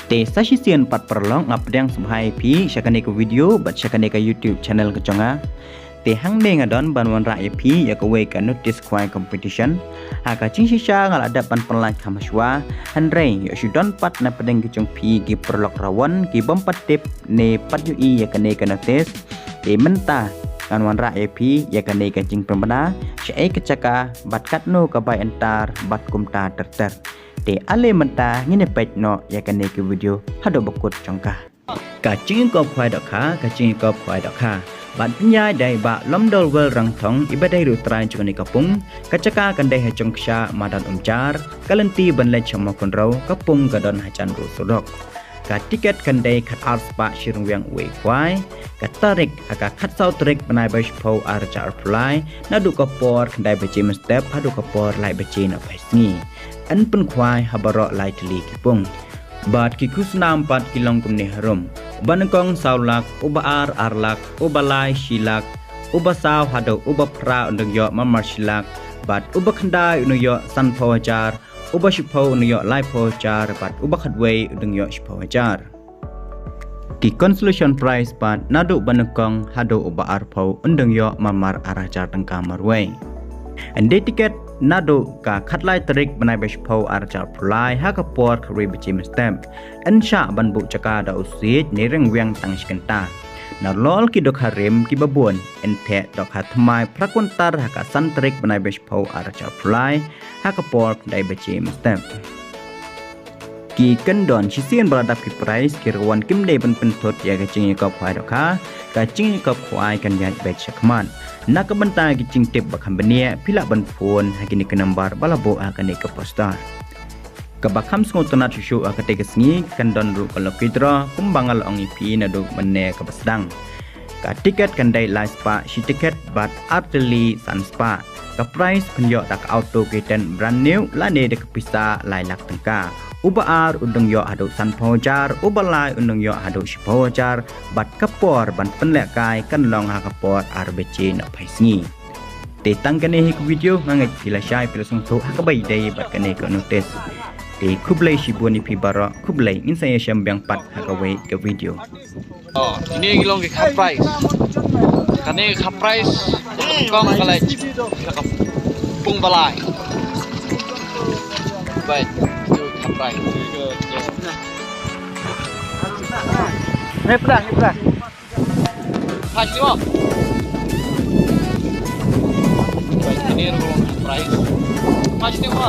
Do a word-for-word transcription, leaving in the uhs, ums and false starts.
Te sa shisien pat paralok nga pdiang sngewbha ïa phi sha kane ka video bad sha kane ka YouTube channel ka jong nga. Te hangne nga don ban wanrah ïa phi ïa kawei ka notice khwai competition. Ha ka jingshisha nga la dep ban pyllait kham hashwa, hynrei ïoh shu don pat na pdeng ki jong phi ki paralok rawan ki bym pat tip ne pat ïohi ïa kane ka notice. Te mynta ngan wanrah ïa phi ïa kane ka jingpynbna shaei ka jaka bad katno ka bai entar bad kumta ter ter. Te ale mynta ngin ïa peit noh ïa kane ka video haduh ba kut jong ka. Ka jingïakop khwai dohkha, ka jingïakop khwai dohkha. Bad pynïaid da i Bah Lomdolwell Rangthong iba dei ruh u trai jong kane ka pung. Ka jaka kan dei ha Jongkshah madan Umjar, ka lynti ban leit sha Mawkynrew, ka pung ka don hajan ruh surok. Ka tiket kan dei khatar spah shi ryngwiang uwei khwai. Ka tarik ha ka khatsaw tarik bnai ba shiphew ar hajar arphew lai, naduh ka por khyndai baje mynstep haduh ka por lai baje na phai sngi. Yn pynkhwai ha baroh lai tylli ki pung. Bad ki khusnam pat ki long kumne harum. Uba nyngkong saw lak, uba ar ar lak, uba lai shi lak, uba saw haduh uba phra un dang ïoh marmar shi lak, bad uba khyndai un dang ïoh sanphew hajar, uba shiphew un dang ïoh laiphew hajar, bad uba khatwei un dang ïoh shiphew hajar. Ki consolation prize pat naduh ba nyngkong haduh uba arphew un dang ïoh marmar ar hajar tyngka marwei. Yn die tiket naduh ka khatlai tarik bnai ba shiphew ar hajar arphew lai ha ka por khatwei baje mynstep. Yn shah ban buh jaka da u siej ne ryngwiang tang shi kynta. Nalor ki dohkha rim kiba bun yn theh dohkha thymmai phra kyntar ha ka san tarik bnai ba shiphew ar hajar arphew lai ha ka por khyndai baje mynstep. Ki kyndon shisien ba la dap ki prize, ki rawan kim dei ban pynthut ïa ka jingïakop khwai dohkha, ka jingïakop khwai kan ïaid beit shakhmat. Na ka bynta ki jingtip ba kham bniah phi lah ban phone ha kine ki number ba la buh ha kane ka poster. Kaba kham sngewtynnat shuh shuh ha katei ka sngi kan don ruh ka lucky draw kumba nga la ong ïa phi naduh mynne kaba sdang. Ka tiket kan dei lai spah shi tiket bad ar tylli san spah. Ka prize pynïoh da ka auto K ten brand new lane da ka pisa lai lak tyngka. Uba ar un dang ïoh haduh sanphew hajar, uba lai un dang ïoh haduh shiphew hajar, bad ka por ban pynlehkai kan long ha ka por ar baje na phai sngi. Te tang kane hi ka video, nga ngeit phi la shai phi la sngewthuh ha kaba ïadei bad kane ka notice. Te khublei shibun ïa phi baroh, khublei, ngin sa ïashem biang pat ha kawei ka video. Oh, kine ki long ki kha prize. Kane ki kha prize, kong ka leit, ka pung ba lai. Bai, kha prize. Hei, pdah, hei, pdah. Prize ni mo. Bai, kine ki long prize. Prize ni mo.